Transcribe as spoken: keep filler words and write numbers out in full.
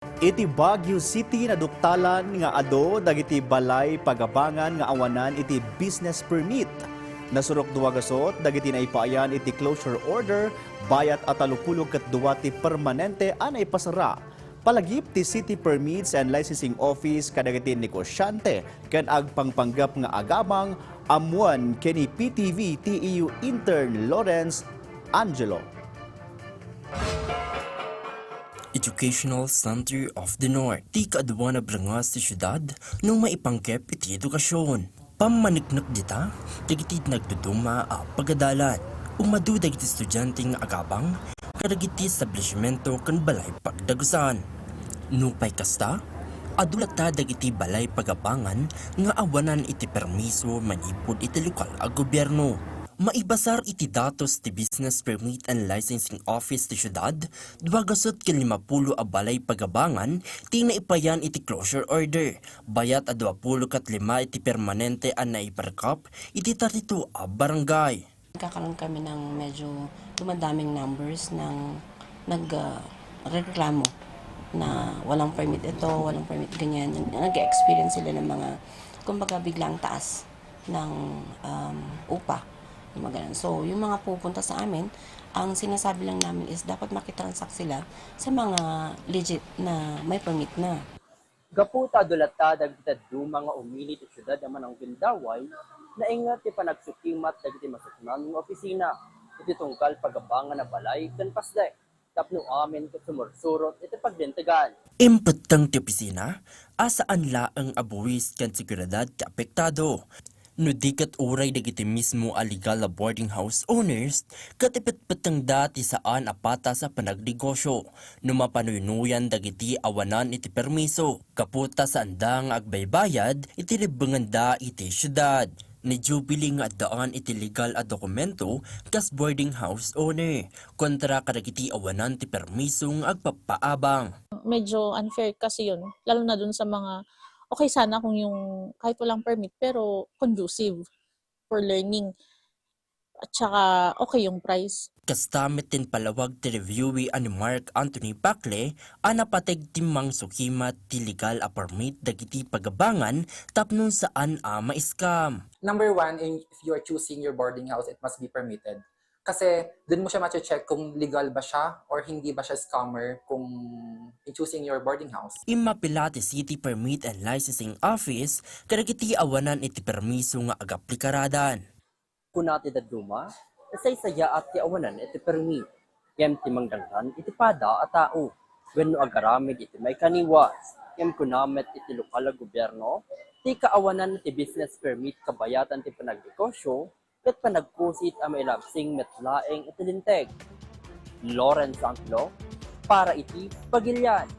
Iti Baguio City, naduktalan nga adu dagiti balay pagabangan nga awanan iti business permit. Nasurok dua gasut dagiti naipaayan iti closure order, bayat a talopulog ket dua ti permanente a naipasara. Palagip ti City Permits and Licensing Office kadagiti negosyante ken agpangpanggep nga agabang, ammuan ken ni P T V T E U intern Lawrence Angelo. Educational Center of the North. Ti kaaduan a brengas ti siudad no maipanggep iti edukasyon. Pammaniknek dita, dagiti nagduduma a pagadalan. Umadu dagiti estudiante nga agabang kadagiti establishmento ken balay pagdagusan. Nupay kasta, adu latta dagiti balay pagabangan nga awanan iti permiso manipud iti lokal a gobierno. Maibasar iti datos ti Business Permit and Licensing Office ti siudad, dua gasut ken limapulo a balay pagabangan ti naipayan iti closure order, bayat a duapulo ket lima iti permanente a naiparkap iti thirty-two a barangay. Nagkakaroon kami ng medyo dumadaming numbers ng nag, ah, reklamo na walang permit ito, walang permit ganyan. Nag-, nag-experience sila ng mga, kumbaga, biglang taas ng, um, upa. Yung mga ganun. So, yung mga pupunta sa amin, ang sinasabi lang namin is dapat makitransact sila sa mga legit na may permit na. Gapu ta adu latta dagiti dadduma nga umili ti siudad a mananggundaway, nainget ti panagsukimat dagiti masuknaan nga opisina iti tungkal pagabangan a balay ken pasdek tapno amin ket sumursurot iti paglintegan. Impetteng ti opisina a saan laeng a buis ken seguridad ti apektado. No di ket uray dagiti mismo a legal a boarding house owners, ket ipetpettengda ti saan a patas a panagnegosyo no mapanuynuyan dagiti awanan iti permiso, gapu ta saanda nga agbaybayad iti rebbenganda iti siudad. Ni Jubilee nga addaan iti legal a dokumento kas boarding house owner kontra kadagiti awanan ti permiso nga agpappaabang. Medyo unfair kasi yun, lalo na dun sa mga, okay sana kung yung kahit walang permit pero conducive for learning. At saka okay yung price. Kasta met ti impalawag ti reviewee a ni Mark Anthony Bacle a napateg ti mangsukimat ti legal a permit dagiti pagabangan tapno saan a ma-scam. Number one, in, if you are choosing your boarding house, it must be permitted. Kasi dun mo siya ma-check kung legal ba siya or hindi ba siya scammer kung in choosing your boarding house. Immapila ti City Permit and Licensing Office kadagiti awanan iti permiso nga agaplikaradan. Kuna ti dadduma, nasaysayaat ti awanan iti permit, ngem ti mangdangdan iti pada a tao wenno agaramid iti maikaniwas. Ngem kuna met iti lokal a gobierno, ti kaawanan ti business permit kabayatan ti panagnegosyo ket panagkusit a mailabsing met laeng iti linteg. Lawrence Angelo, para iti Pagilian.